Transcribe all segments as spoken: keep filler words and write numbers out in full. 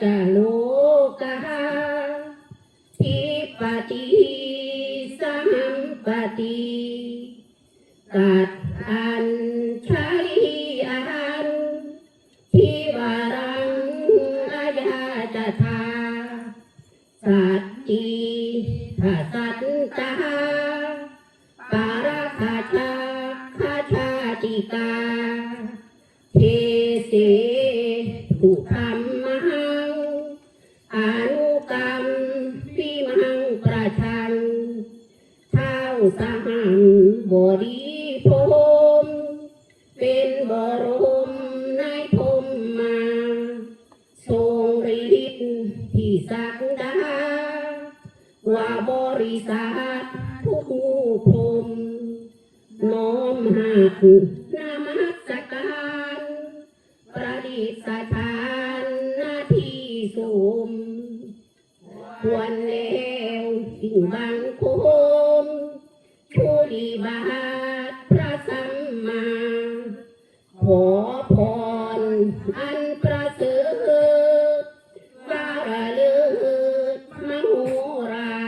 กะโลกะหา ทิปปติ สัมปติ กัตอัญชลี อัญ ทิวารัง อายาจทา สัตติ ทสัตตา ปาราคาจักขชาติกา เทเส ทุธัมมัง อนุกัมปิมังประชัง ท้าวสหัมบดีพรหม เป็นบรมนายพรหมมา ทรงฤทธิ์ที่ศักดา ว่าบริษัททุกหมู่พรหม น้อมหักนมัสการ ประดิษฐานหน้าที่สม ควรแล้วจึงบังคม ทูลบาทพระสัมมา ขอพรอันประเสริฐ ฟ้าระเลิศมโหรา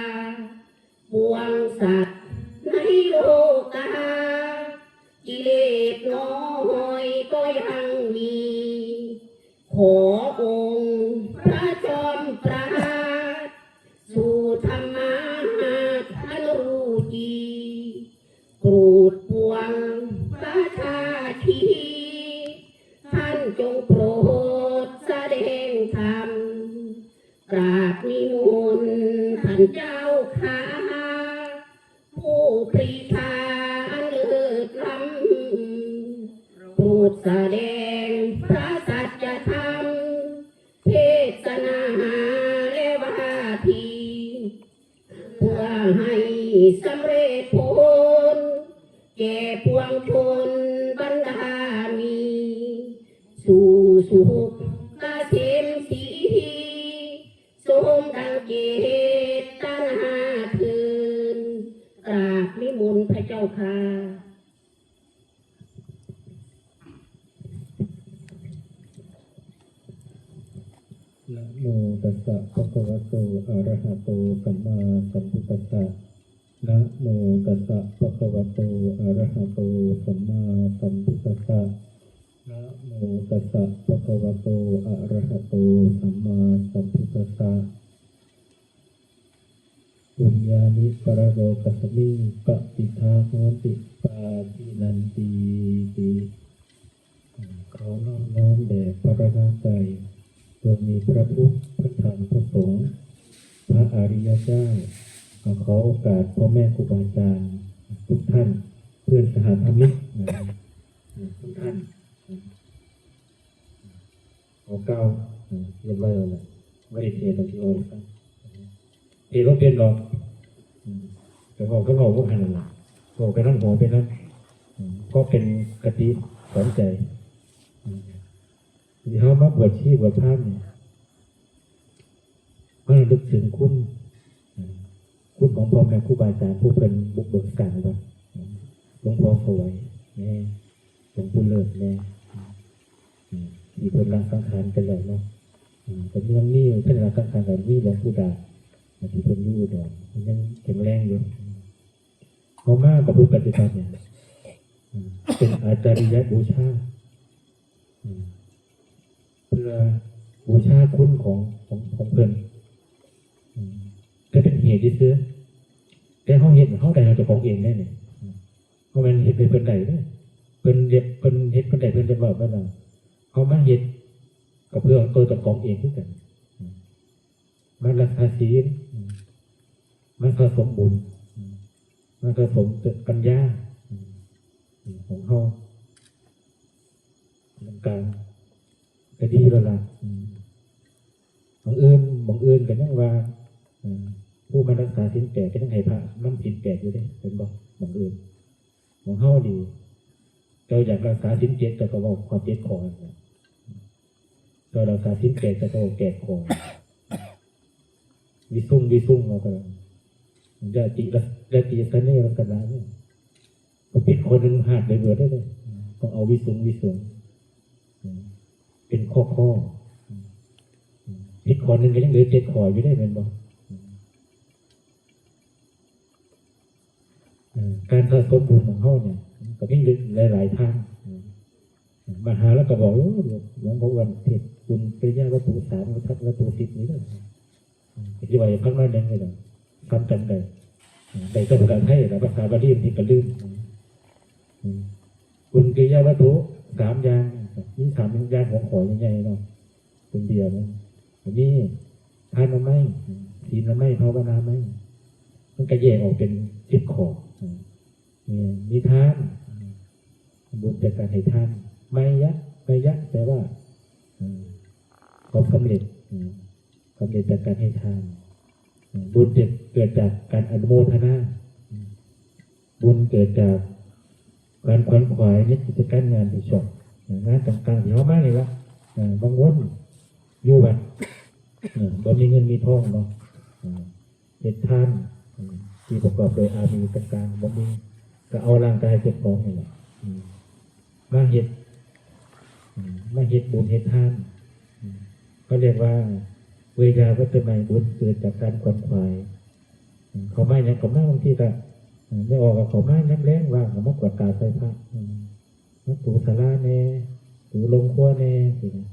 ปวงสัตว์ในโลกา กิเลสน้อยก็ยังมี ขอองค์พระจอมปราด สู่ธรรมาอันรู้ดี โปรดปวงประชาชี ท่านจงโปรดแสดงธรรม กราบนิมนต์ท่านเจ้าข้า ผู้ปรีชาอันเลิศล้ำ โปรดแสดงพระสัจธรรม เทศนาและวาที เพื่อให้สำเร็จผล แก่ปวงชนบรรดามี สู่สุขเกษมสี สมดังเจตนาเทิน กราบนิมนต์พระเจ้าค่ะ นะโมตัสสะภะคะวะโต อะระหะโต สัมมาสัมพุทธัสสะ นะโมตัสสะภะคะวะโต อะระหะโต สัมมาสัมพุทธัสสะ นะโมตัสสะภะคะวะโต อะระหะโต สัมมาสัมพุทธัสสะ ปุญญานิ ปะระโลกัสมิง ปะติฏฐา โหติ ปาทินันตีติ ขอนอบน้อมแด่พระรัตนตรัย โดยมีพระพุทธ พระธรรม พระสงฆ์ พระอริยเจ้า ขอโอกาสพ่อแม่ครูบาอาจารย์ทุกท่าน เพื่อนสหธรรมิกนะ ทุกท่าน ขอเก้าเรียบร้อยแล้วนะไม่ได้เทศน์ที่ว่าครับเทศน์ว่าเป็นหรอกแต่บอกก็บอกว่าหันหลังบอกไปนั่งหัวไปนั่งก็เป็นกติสอนใจที่เขามาบวชชีบวชพราหมณ์เนี่ยมาลึกถึงคุณคุณของพ่อแม่ครูบาอาจารย์ผู้เป็นบุกเบิกสร้างวัดหลวงพ่อสวัยแน่หลวงปู่เลิศแน่ ที่เพิ่นละสังขารไปแล้วเนาะแต่ยังมีเพิ่นละสังขารกันมีหลวงปู่ดาที่เพิ่นอยู่อุดรเพิ่นยังแข็งแรงอยู่เขามาประพฤติปฏิบัติเนี่ยเป็นอาจาริยบูชาเพื่อบูชาคุณของของของเพิ่นแต่เป็นเหตุที่ซื้อแต่เขาเห็นเขาได้เจ้าของเองได้เนี่ย เพราะมันเห็นเป็นเพิ่นได้เด้เพิ่นเฮ็ดเพิ่นเฮ็ดเพิ่นได้เพิ่นจะบอกว่าเราเขามาเฮ็ดกับเพื่อตัวเจ้าของเองคือกันมารักษาศีลมาสะสมบุญมาสะสมปัญญาของเขาต่างๆก็ดีแล้วล่ะบางอื่นบางอื่นก็ยังว่าผู้มารักษาศีลแปดก็ยังให้พระนำศีลแปดอยู่เด้เป็นบ่บางอื่น ของเฮานี่เจ้าอยากรักษาศีลเจ็ดเจ้าก็เว้าข้อเจ็ดข้อนั่นแหละเจ้ารักษาศีลแปดเจ้าก็เว้าแปดข้อวิสุงวิสุงเราก็ญาติญาติสเนลักษณะเนี่ยก็ผิดคนหนึ่งหาดไปเบิดได้เลยต้องเอาวิสุงวิสุงเป็นข้อข้อ ข้อหนึ่งก็ยังเหลือเจ็ดข้ออยู่ได้แม่นบ่ เอ่อการสะสมบุญของเฮาเนี่ยมันก็มีหลายๆทาง มหาแล้วก็บอก โอ้ หลวงพ่ออ้วนเทศน์บุญกิริยาวัตถุสามวัตถุวัตถุสิบนี่เด้อ ที่ว่าพักน้อยหนึ่งนี่แหละทำกันได้ ได้ก็ภาษาไทยแล้วภาษาบาลีมันก็ลืม บุญกิริยาวัตถุสามอย่าง มีสามอย่างของข้อใหญ่ๆเนาะ เป็นเดียวนะอันนี้ทานไมยศีลไมยภาวนาไมยมันก็แยกออกเป็นสิบข้อ มีทาน บุญจากการให้ทาน ไมยะ ไมยะแปลว่าความสำเร็จ สำเร็จจากการให้ทาน บุญเกิดจากการอนุโมทนา บุญเกิดจากการขวนขวายในกิจการงานที่ชอบ งานต่างๆที่เขามานี่ละ บางคนอยู่วัดบ่มีเงินมีทองเนาะ เฮ็ดทานที่ประกอบโดยอามีต่างๆบ่มี ก็เอาร่างกายเจ้าของนี่แหละมาเฮ็ดมาเฮ็ดบุญเฮ็ดทาน เขาเรียกว่า เวยาวัจจะไมยบุญเกิดจากการขวนขวาย เขามาอย่างเขามาบางทีก็ไม่ออกกับเขามาย้ำแรงว่าเขามากวาดตาใส่พระมาถูศาลาแน่ถูโรงครัวแน่สินะ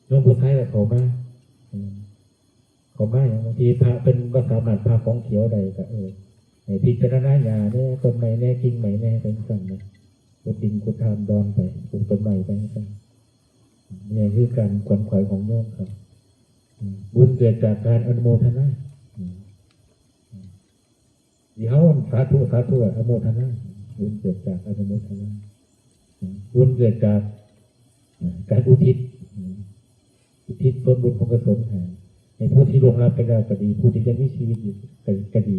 น้องผู้ชายกับเขามาเขามาอย่างบางทีพระเป็นภาษาหมัดพระของเขียวใดก็เออให้พิจารณาหญ้าแน่ต้นไม้แน่กิ่งไม้แน่เป็นสั่นนะขุดดินขุดทานดอนไปปลูกต้นไม้ไปสั่นนี่คือการขวนขวายของโยมครับ บุญเกิดจากการอนุโมทนาเดี๋ยวสาธุสาธุอนุโมทนาบุญเกิดจากอนุโมทนาบุญเกิดจากการอุทิศอุทิศส่วนบุญของกุศลให้ผู้ที่ล่วงลับไปแล้วก็ดี ผู้ที่ยังมีชีวิตอยู่ก็ดี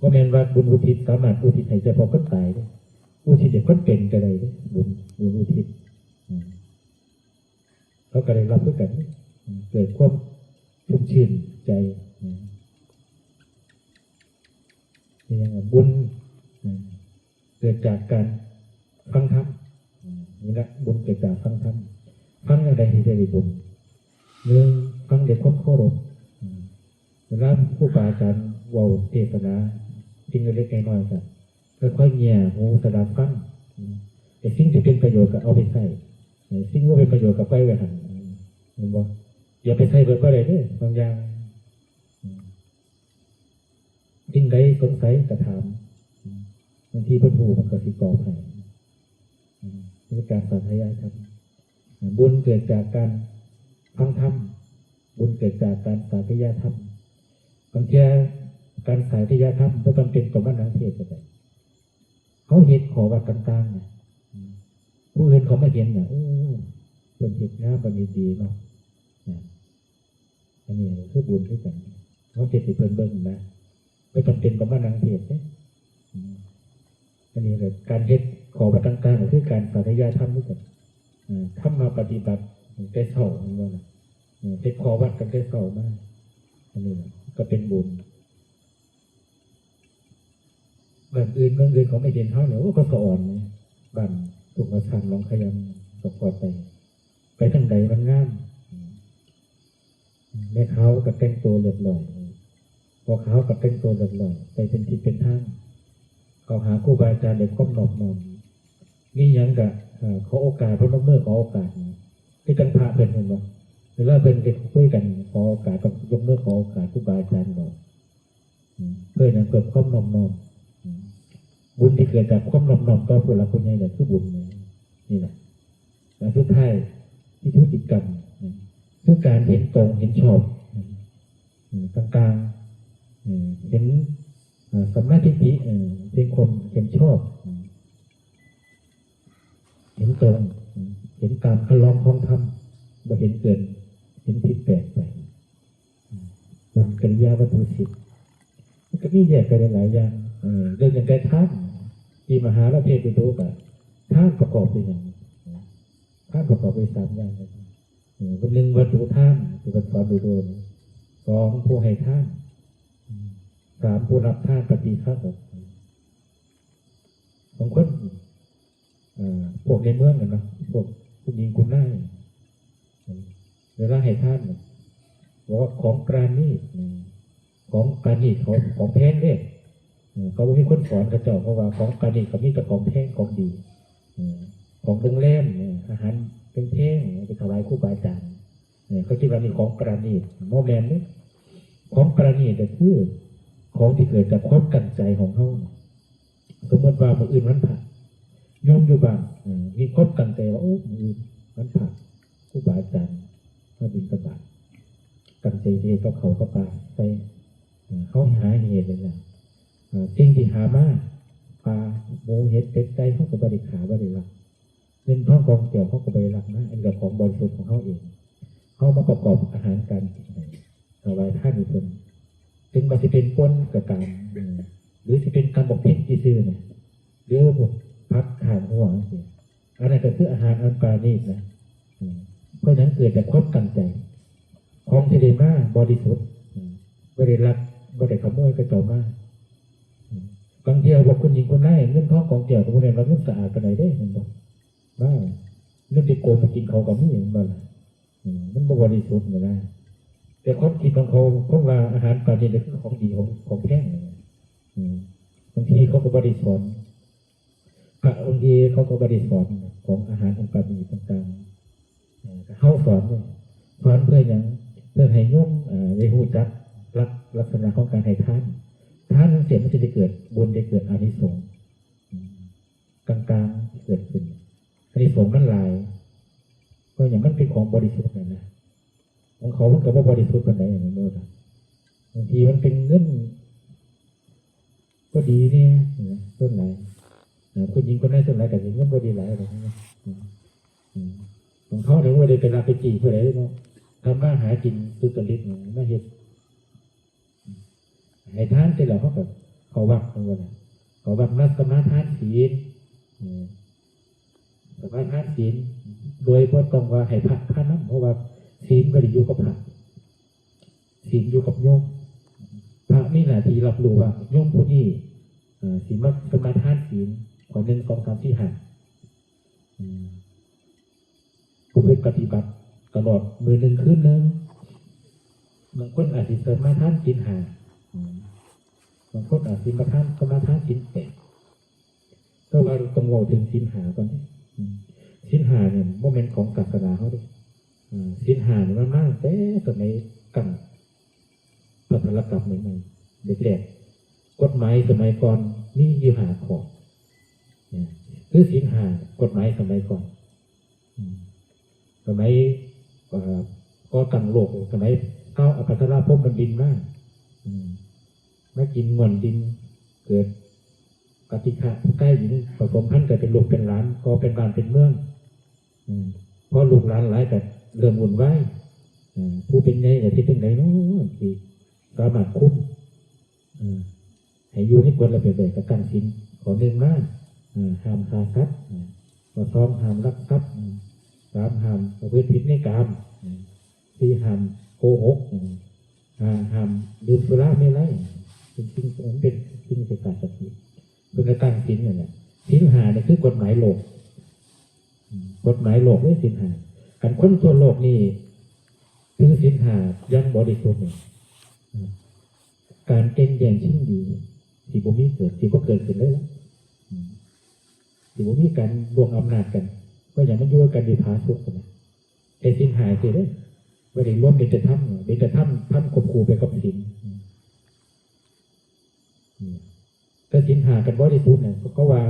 ก็แม่นว่าบุญอุทิศสามารถอุทิศให้เฉพาะคนตายได้อุทิศให้คนเป็นก็ได้บุญบุญอุทิศเขาก็ได้รับด้วยกันเกิดความชุ่มชื่นใจนี่ยังบุญเกิดจากการฟังธรรมนี่ละบุญเกิดจากฟังธรรมฟังอย่างใดที่ได้บุญหนึ่งฟังด้วยความเคารพเวลาผู้ปาอาจารย์ว่าเทศนาสิ่งเล็กๆน้อยๆก็ค่อยๆเงี่ยหูสดับฟังไอ้สิ่งที่เป็นประโยชน์ก็เอาไปใช้สิ่งที่เป็นประโยชน์ก็ไปไว้หันเห็นบ่อย่าไปใช้เบิดก็ได้เด้อบางอย่างสิ่งใดสงสัยก็ถามบางทีเพิ่นฮู้มันก็สิตอบให้ในการสาธยายธรรมบุญเกิดจากการฟังธรรมบุญเกิดจากการสาธยายธรรมบางทีการสาธยายธรรมก็ต้องเป็นกับว่านังเทศน์ก็ได้เขาเห็นขอวัดต่างๆเนี่ยผู้อื่นเขาไม่เห็นเนี่ยโอ้เพิ่นเห็นงามบันดีเนาะอันนี้คือบุญด้วยกันเขาเห็นเพิ่นเบิ่งนะไม่จำเป็นต้องมานั่งเทศน์เนี่ยอันนี้เลยการเห็นขอวัดต่างๆก็คือการสาธยายธรรมด้วยกันทำมาปฏิบัติแต่เช้าเห็นบ่นะเห็นขอวัดกันแต่เช้ามาอันนี้ก็เป็นบุญ บ้านอื่นเมืองอื่นเขาไม่เห็นเขาเนี่ยโอ้ก็สะอ่อนเนี่ยบ้านพวกมาทางหนองขยำกับกอดไปไปทางใดมันงามแม่เขาก็แต่งตัวเรียบร้อยพอเขาก็แต่งตัวเรียบร้อยไปเป็นทิศเป็นทางเขาหาครูบาอาจารย์ด้วยความนอบน้อมนี่ยังกะเขาโอกาสพนมมือขอโอกาสนี่จังพระเพิ่นเห็นบ่เวลาเพิ่นไปคุยกันขอโอกาสก็ยกมือขอโอกาสครูบาอาจารย์หน่อย เพื่ออย่างเกิดความนอบน้อมบุญที่เกิดจากความนอบน้อมต่อผู้หลักผู้ใหญ่เนี่ยคือบุญนี่แหละและสุดท้ายที่ทุติกรรมคือการเห็นตรงเห็นชอบต่างๆเห็นสัมมาทิฏฐิเป็นความเห็นชอบ เห็นตรงเห็นตามคันลองของธรรมบ่เห็นเกิน เห็นผิดแปลกไปบุญกิริยาวัตถุสิบมันก็มีแยกไปหลายๆอย่างเรื่องอย่างการทานที่มหาลาเทศดูกะทานประกอบเป็นอย่างทานประกอบเป็นสามอย่างวันหนึ่งวัตถุทานที่มันสอนดูโดนสองผู้ให้ทานสามผู้รับทานปฏิฆะหกบางคนพวกในเมืองกันเนาะพวกผู้หญิงคุณนายเวลาให้ทาน บอกว่าของปราณีตนะ ของปราณีตเขาของแพงเด้ เออ เขาบ่มีคนสอนเขาเจ้า เพราะว่าของปราณีตเขามีแต่ของแพงของดี เออ ของโรงแรมเนี่ย อาหารแพงๆเนี่ย ไปถวายครูบาอาจารย์เนี่ย เขาคิดว่ามีของปราณีต บ่แม่นเด้ ของปราณีตก็คือ ของที่เกิดจากความตั้งใจของเฮา สมมติว่ามื้ออื่นวันพระ โยมอยู่บ้าน เออ มีความตั้งใจว่า โอ้ มื้ออื่นวันพระ ครูบาอาจารย์มาบิณฑบาต ตั้งใจสิเฮ็ดกับข้าวกับปลาใส่ เออ เฮาหาเฮ็ดนั่นน่ะ เออ สิ่งที่หามา ปลา หมู เห็ด เป็ด ไก่ เฮาก็บ่ได้ฆ่า บ่ได้ลัก เงินทองกองแก้วเฮาก็บ่ได้ลักมา อันนี้ก็ของบริสุทธิ์ของเฮาเอง เฮามาประกอบอาหารการกินให้ ถวายทานให้เพิ่น ถึงว่าสิเป็นป่นก็ตาม เออ หรือสิเป็นตำบักพริกซื่อๆเนี่ย หรือพวกผักข้างหัวจังซี้ อันนั้นก็คืออาหารอันปราณีตนะ อืม เพราะฉะนั้นเกิดจากความตั้งใจ ของที่ได้มาบริสุทธิ์ อืม บ่ได้ลัก บ่ได้ขโมยเขาเจ้ามา อืม บางเทื่อพวกคุณหญิงคุณนาย เงินทองกองแก้วก็บ่แม่นว่าเงินสะอาดปานใดเด้ แม่นบ่ มา เงินที่โกงมากินเขาก็มี แม่นบ่ล่ะ อืม มันบ่บริสุทธิ์นะ แต่ความคิดของเขา เพราะว่าอาหารปราณีตนี่คือของดีของ ของแพงนะ อืม บางทีเขาก็บ่ได้สอน พระองค์ที่เขาก็บ่ได้สอนของอาหารอันปราณีตต่างๆ เอ่อ เฮาสอนเนี่ย สอนเพื่อหยัง เพื่อให้โยม เอ่อ ได้รู้จักลัก ลักษณะของการให้ทาน ทานจังซี้มันสิได้เกิดบุญ ได้เกิดอานิสงส์ อืม ต่างๆที่เกิดขึ้น อานิสงส์มันหลาย เพราะหยัง มันเป็นของบริสุทธิ์นั่นนะ ของเขามันก็บ่บริสุทธิ์ปานใด แม่นบ่ล่ะ บางทีมันเป็นเงิน ก็ดีเนี่ย นะ ส่วนหลาย นะ ผู้หญิงคนนั้นส่วนหลายก็สิเงินบ่ดีหลายดอกนะ อืม อืม ของเขาเนี่ยบ่ได้ไปลักไปจี้ผู้ใดเนาะ ทำมาหากินสุจริตเนี่ย มาเฮ็ด ให้ทานเสร็จแล้วเขาก็เข้าวัด เพิ่นว่าน่ะ เข้าวัดมาสมาทานศีล อืม สมาทานศีล โดยบ่ต้องว่าให้พระพานำ เพราะว่าศีลบ่ได้อยู่กับพระ ศีลอยู่กับโยม พระมีหน้าที่รับรู้ว่าโยมผู้นี้ เอ่อ สิมาสมาทานศีล ข้อหนึ่ง สอง สาม สี่ ห้า อืม ประพฤติปฏิบัติตลอดมื้อหนึ่งคืนหนึ่ง บางคนอาจสิสมาทานศีลห้า อืม บางคนอาจสิมาทาน สมาทานศีลแปด แต่ว่าต้องเว้าถึงศีลห้าก่อนเด้ อืม ศีลห้าเนี่ยบ่แม่นของศาสนาเฮาเด้ อืม ศีลห้าเนี่ยมันมาตั้งแต่สมัยตั้งพระสารกับใหม่ๆ แรกๆ กฎหมายสมัยก่อนมีอยู่ห้าข้อ เนี่ย คือศีลห้า กฎหมายสมัยก่อน อืม สมัย เอ่อ ก่อตั้งโลก สมัยท้าวอัปสราพรหมมันบินมา อืม มากินง่วนดิน เกิดปฏิฆะผู้ชายหญิง ผสมพันธุ์กันเป็นลูกเป็นหลาน ก่อเป็นบ้านเป็นเมือง อืม พอลูกหลานหลายก็เริ่มวุ่นวาย อืม ผู้เป็นใหญ่ก็สิจั่งใดเนาะ สิสามารถคุม อืม ให้อยู่ในกฎระเบียบใดก็ตั้งศีลข้อหนึ่งมา อืม ห้ามฆ่าสัตว์ อืม ข้อสองห้ามลักทรัพย์ อืม สามห้ามประพฤติผิดในกาม อืม สี่ห้ามโกหก อืม ห้าห้ามดื่มสุราเมรัย เป็นสิ่ง มันเป็นสิ่งที่ขาดสติ เพิ่นก็ตั้งศีลนั่นแหละ ศีลห้านี่คือกฎหมายโลก อืม กฎหมายโลกเลยศีลห้า คันคนทั่วโลกนี่ถือศีลห้าอย่างบริสุทธิ์นี่ อืม การแก่งแย่งชิงดี สิบ่มีเกิด สิบ่เกิดขึ้นเลยล่ะ อืม สิบ่มีการล่วงอำนาจกัน เพราะหยัง มันอยู่กันด้วยผาสุกนะ แต่ศีลห้าสิเด้อ บ่ได้รวมเบญจธรรม เบญจธรรม ธรรมควบคู่ไปกับศีล อืม อืม แต่ศีลห้ากันบริสุทธิ์เนี่ย เขาว่า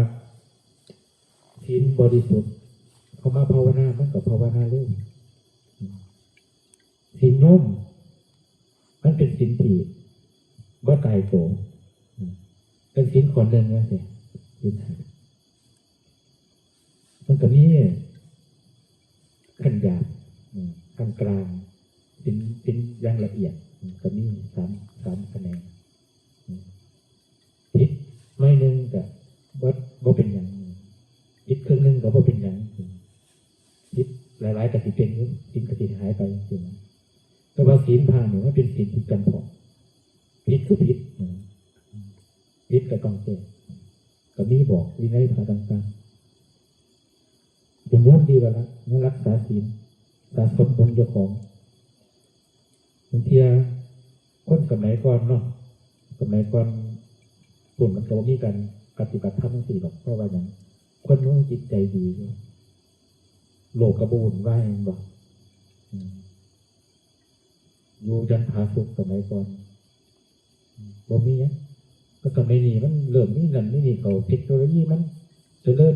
ศีลบริสุทธิ์ เขามาภาวนา มันก็ภาวนาเลย อืม ศีลโยม มันเป็นศีลที่บ่ตายตัว อืม เป็นศีลข้อหนึ่งนะสิ ศีลห้า มันก็มีขั้นหยาบ อืม ขั้นกลาง ศีล ศีลอย่างละเอียด อืม ก็มีสาม สามแขนง อืม ผิดหน่อยหนึ่งก็บ่ บ่เป็นหยัง ผิดครึ่งหนึ่งก็บ่เป็นหยัง ผิดหลายๆก็สิเป็นอยู่ ศีลก็สิหายไปจังซี้นะ แต่ว่าศีลพระนี่มันเป็นศีลที่จำเพาะ ผิดคือผิด อืม ผิดก็ต้องแก้ ก็มีบอกวินัยพระต่างๆ เป็นโยมดีแล้วละ มารักษาศีล สะสมบุญเจ้าของ บางที เทียคนสมัยก่อนเนาะ สมัยก่อนคนมันก็บ่มีการปฏิบัติธรรมจังซี่ดอก เพราะว่าหยัง คนมันจิตใจดีอยู่ โลกก็บ่วุ่นวายแม่นบ่ อืม อยู่อย่างผาสุกสมัยก่อน บ่มีหยัง ก็สมัยนี้มันเริ่มมีนั่นมีนี่เข้า เทคโนโลยีมันเจริญ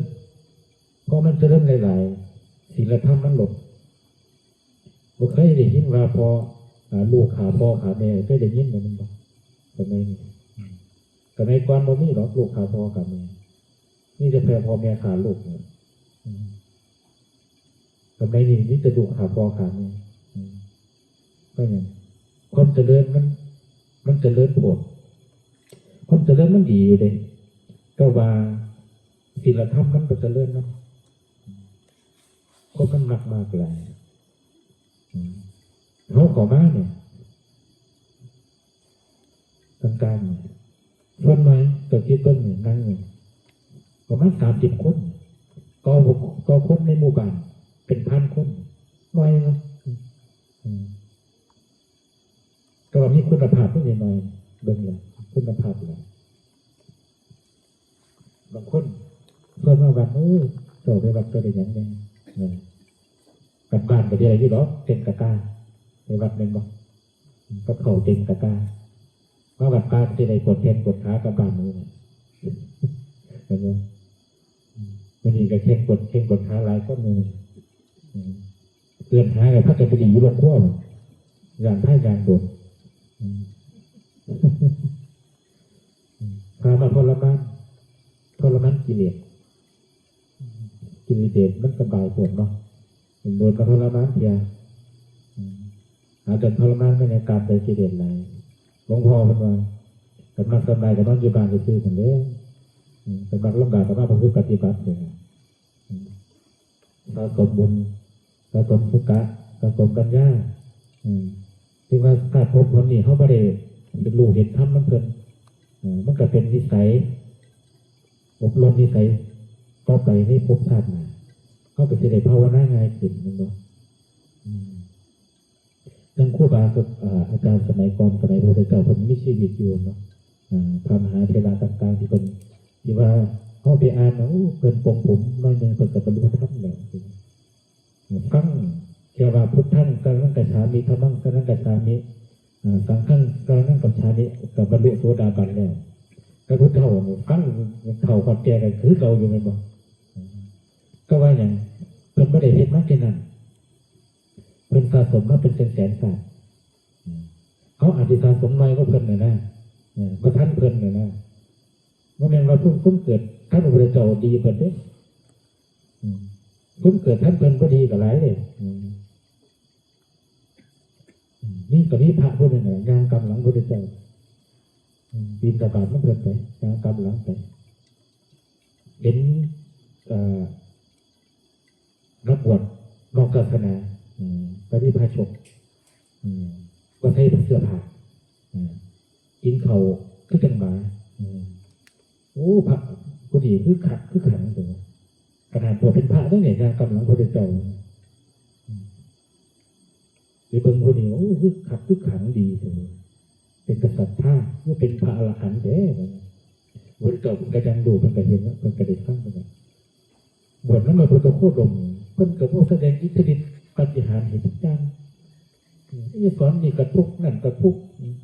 พอมันเจริญหลายๆ ศีลธรรมมันลด บ่เคยได้ยินว่าพ่อ อ่า ลูกฆ่าพ่อฆ่าแม่ เคยได้ยินบ่ แม่นบ่ สมัยนี้ อืม สมัยก่อนบ่มีดอกลูกฆ่าพ่อฆ่าแม่ มีแต่พ่อแม่ฆ่าลูกเนี่ย อืม สมัยนี้มีแต่ลูกฆ่าพ่อฆ่าแม่ อืม เพราะหยัง ความเจริญมัน มันเจริญโพด ความเจริญมันดีอยู่เด้ แต่ว่าศีลธรรมมันบ่เจริญนำ คนมันมักมากหลาย อืม เฮาเข้ามาเนี่ย กลางๆเนี่ย ส่วนน้อย เจ้าคิดเบิ่งเนี่ย นั่งเนี่ย ประมาณสามสิบคน ต่อ ต่อคนในหมู่บ้าน เป็นพันคน น้อยเนาะ อืม แต่ว่ามีคุณภาพนิดหน่อย เบิ่งแล้ว คุณภาพแล้ว บางคนชวนมาวัด เออ เจ้าไปวัดเจ้าได้หยังแหน่ เออ กลับบ้านก็สิได้อยู่ดอก เต้นกะตา ไปวัดแม่นบ่ กับข้าวเต้นกะตา มาวัดป่าก็สิได้ปวดแข้งปวดขากลับบ้านมื้อนี้ เห็นบ่ มื้อนี้ก็แข้งปวด แข้งปวดขาหลายคนมื้อนี้ อืม เอิ้นหาก็พากันไปดีอยู่โรงครัว ย่านพายย่านโดน อืม พามาทรมาน ทรมานกิเลส กิเลสมันสบายโพดเนาะ โดนมาทรมานเทีย อืม หาจนทรมานไม่ในการใจกิเลสหลาย หลวงพ่อเพิ่นว่า คันมักสำบายก็นอนอยู่บ้านซื่อๆ ซั่นเด้อ อืม คันมักลำบากก็มาประพฤติปฏิบัติเด้อ อืม สะสมบุญ สะสมสุขะ สะสมปัญญา อืม ถึงว่าชาติภพผลนี้เฮาบ่ได้เห็นรู้เห็นธรรมนำเพิ่น เออ มันก็เป็นนิสัย อบรมนิสัย ต่อไปในภพชาติหน้า เฮาก็สิได้ภาวนาง่ายขึ้น แม่นบ่ อืม จั่งครูบา เอ่อ อาจารย์สมัยก่อน สมัยพระพุทธเจ้าเพิ่นมีชีวิตอยู่เนาะ อ่า พระมหาเถระต่างๆ ที่เพิ่น ที่ว่าเฮาไปอ่านน่ะ โอ้ เพิ่นปลงผมหน่อยหนึ่งเพิ่นก็บรรลุธรรมแล้ว ฟังแค่ว่าพุทธังสรณังคัจฉามิ ธัมมังสรณังคัจฉามิ อ่า สังฆังสรณังคัจฉามิ ก็บรรลุโสดาบันแล้ว แต่ผู้เฒ่านี่ฟังเฒ่าฮอดแก่ก็คือเก่าอยู่แม่นบ่ ก็ว่าหยัง เพิ่นบ่ได้เฮ็ดมาแค่นั้น เพิ่นสะสมมาเป็นแสนๆ ชาติ อืม เขาอาจสิสะสมน้อยกว่าเพิ่นน่ะนะ เออ บ่ทันเพิ่นน่ะนะ บ่แม่นว่าซุม ซุมเกิดทันพระพุทธเจ้าดีเพิ่นเด้ อืม ซุมเกิดทันเพิ่นบ่ดีก็หลายเด้ อืม อืม นี่ก็มีพระผู้หนึ่งน่ะ ย่างกำหลังพระพุทธเจ้า อืม บิณฑบาตนำเพิ่นไป ย่างกำหลังไป เห็น เอ่อ นักบวชนอกศาสนา อืม ปริพาชก อืม บ่ใส่เสื้อผ้า อืม กินข้าวคือจั่งหมา อืม โอ้ พระผู้นี้คือคักคือขัง ขนาดบวชเป็นพระเด้อเนี่ย ย่างกำหลังพระพุทธเจ้า อืม ไปเบิ่งผู้นี้ โอ้ คือคักคือขังดีเถอะ เป็นกษัตริย์ท่า คือเป็นพระอรหันต์แท้ พระพุทธเจ้าเพิ่นก็ยังรู้ เพิ่นก็เห็นแล้ว เพิ่นก็ได้ฟัง เพิ่นก็ บวชนำพระพุทธโคดม เพิ่นก็บ่แสดงอิทธิฤทธิ์ปาฏิหาริย์ให้ทุกอย่าง อืม นี่สอนนี่ก็ทุกข์ นั่นก็ทุกข์ อืม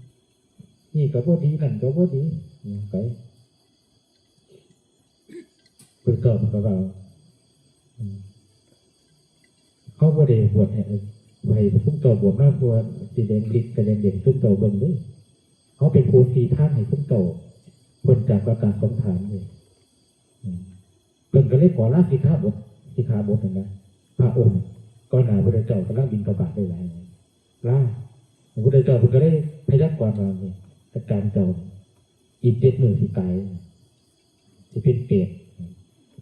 นี่ก็บ่ดี นั่นก็บ่ดี อืม ไป พุทธเจ้าเพิ่นก็ว่า อืม เขาบ่ได้บวชให้ ให้ซุมเจ้าบวชมาเพื่อสิแสดงฤทธิ์แสดงเดชซุมเจ้าเบิ่งเด้ เขาเป็นผู้ชี้ทางให้ซุมเจ้าพ้นจากวัฏสงสารนี่ อืม เพิ่นก็เลยขอลาสิกขาบท สิกขาบทนั่นนะ พระองค์ต่อหน้าพระพุทธเจ้ากำลังบิณฑบาตได้หลาย ลา พระพุทธเจ้าเพิ่นก็เลยพยากรณ์ว่า นี่ อาจารย์เจ้า อีกเจ็ดมื้อสิตาย สิเป็นเปรต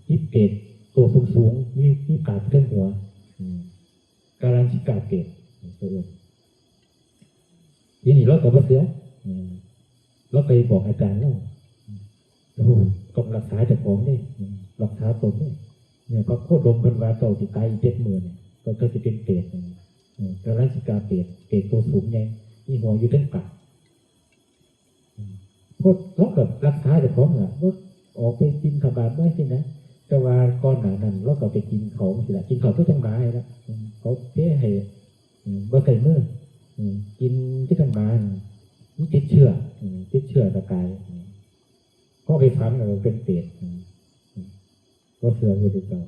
มีเปรตตัวสูงๆ มี มีปากเทิงหัว อืม กาลังสิกาเปรต เพิ่นเอิ้น ทีนี้เราก็บ่เชื่อ อืม เราไปบอกอาจารย์เรา โอ้โห ต้องรักษาเจ้าของเด้ อืม รักษาตนเด้ เนี่ย พระโคดมเพิ่นว่าเจ้าสิตายอีกเจ็ดมื้อเนี่ย เจ้าสิเป็นเปรต อืม กาลังสิกาเปรต เปรตตัวสูงใหญ่ มีหัวอยู่เทิงปาก พวกเราก็รักษาเจ้าของน่ะ บ่ออกไปบิณฑบาตบ่จั่งซี้นะ แต่ว่าก่อนหน้านั้นเราก็ไปกินข้าวจั่งซี้ล่ะ กินข้าวคือจั่งหมานี่ล่ะ อืม เขาเทให้ อืม บ่ใส่มือ อืม กินคือจั่งหมา มันติดเชื้อ อืม ติดเชื้อก็ตาย อืม พอไปฝังแล้วเป็นเปรต อืม อืม บ่เชื่อพระพุทธเจ้า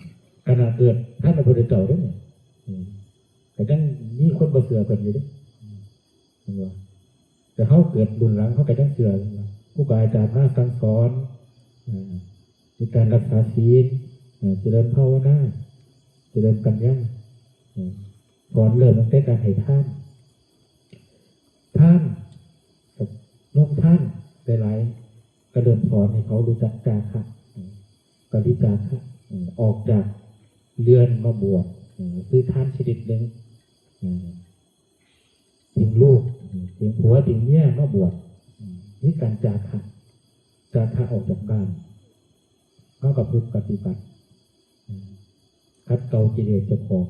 ขนาดเกิดทันพระพุทธเจ้าเด้เนี่ย อืม ก็ยังมีคนบ่เชื่อเพิ่นอยู่เด้ อืม เห็นบ่ แต่เฮาเกิดรุ่นหลังเฮาก็ยังเชื่อ เห็นบ่ ครูบาอาจารย์มาสั่งสอน อ่า ในการรักษาศีล อ่า เจริญภาวนา เจริญปัญญา อ่า สอนเริ่มตั้งแต่การให้ทาน ทาน กับโรงทานหลายๆ ก็เริ่มสอนให้เขารู้จักจาคะ อืม ปริจาคะ อืม ออกจากเรือนมาบวช อืม คือทานชนิดหนึ่ง อืม ถึงลูก อืม ถึงผัว ถึงเมียมาบวช อืม มีการจาคะ จาคะออกจากบ้าน เฮาก็ประพฤติปฏิบัติ อืม ขัดเกลากิเลสเจ้าของ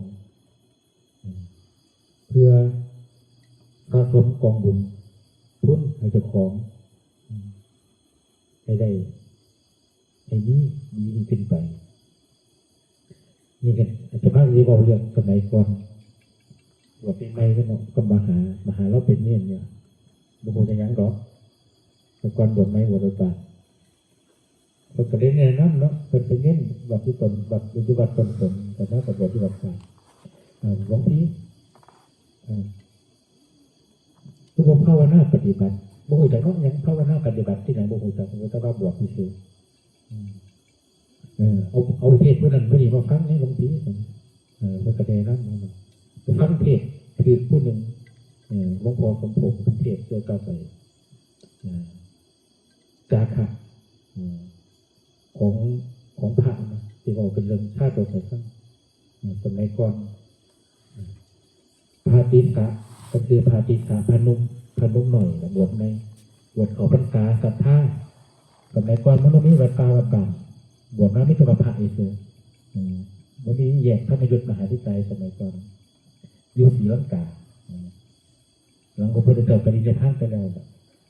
อืม เพื่อสะสมกองบุญ ทุนให้เจ้าของ อืม ให้ได้ ให้มี ดียิ่งขึ้นไป นี่ก็อาตมาสิเว้าเรื่องสมัยก่อน บวชใหม่ๆ เนาะ กับมหา มหาลาวเป็นเณรเนี่ย บ่ฮู้จักหยังดอก แต่ก่อนบวชใหม่บวชอุบาท เพิ่นก็เลยแนะนำเนาะ เพิ่นไปเณรวัดอยู่ต้น วัดอยู่วัดต้นสน แต่มาก็บวชอยู่วัดป่า อ่า หลวงพี่ อ่า คือบ่ภาวนาปฏิบัติ บ่ฮู้จักเนาะ หยังภาวนาปฏิบัติที่หยังบ่ฮู้จัก ฮู้แต่ว่าบวชซื่อๆ อืม เออ เอา เอาเทศน์ผู้นั้นผู้นี้มาฟังในหลวงพี่ เออ เพิ่นก็แนะนำ ไปฟังเทศน์ถืกผู้หนึ่ง เออ หลวงพ่อสมพงษ์เพิ่นเทศน์เกี่ยวกับไอ้ เออ จาคะ เออ ของ ของพระนะ ที่เว้าเป็นเรื่องชาดกให้ฟัง เออ สมัยก่อน เออ พระติสสะ ก็คือพระติสสะ พระหนุ่ม พระหนุ่มน้อยน่ะ บวชใหม่ บวชเข้าพรรษาศรัทธา สมัยก่อนมันบ่มีวัดป่าวัดบ้าน บวชมามีแต่ว่าพระซื่อๆ อืม บ่มีแยกธรรมยุทธมหานิกายสมัยก่อน อยู่ศรีลังกา อืม หลังพระพุทธเจ้าปรินิพพานไปแล้ว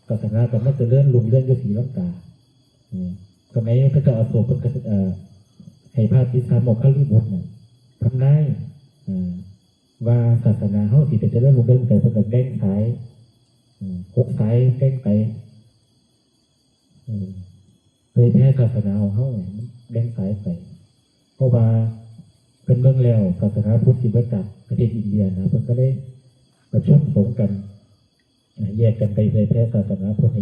ศาสนาก็มาเจริญรุ่งเรืองอยู่ศรีลังกา อืม สมัยพระเจ้าอโศกเพิ่นก็ เอ่อ ให้พระติสสะโมคคัลลิบุตรน่ะ ทำนาย เอ่อ ว่าศาสนาเฮาสิไปเจริญรุ่งเรืองไป เพิ่นก็แบ่งสาย อืม หกสายแบ่งไป อืม เผยแพร่ศาสนาของเฮาเนี่ย มันแบ่งสายไป เพราะว่าเพิ่นเบิ่งแล้วศาสนาพุทธสิบ่จักประเทศอินเดียนะ เพิ่นก็เลยประชุมสงฆ์กัน แยกกันไปเผยแพร่ศาสนาพุทธให้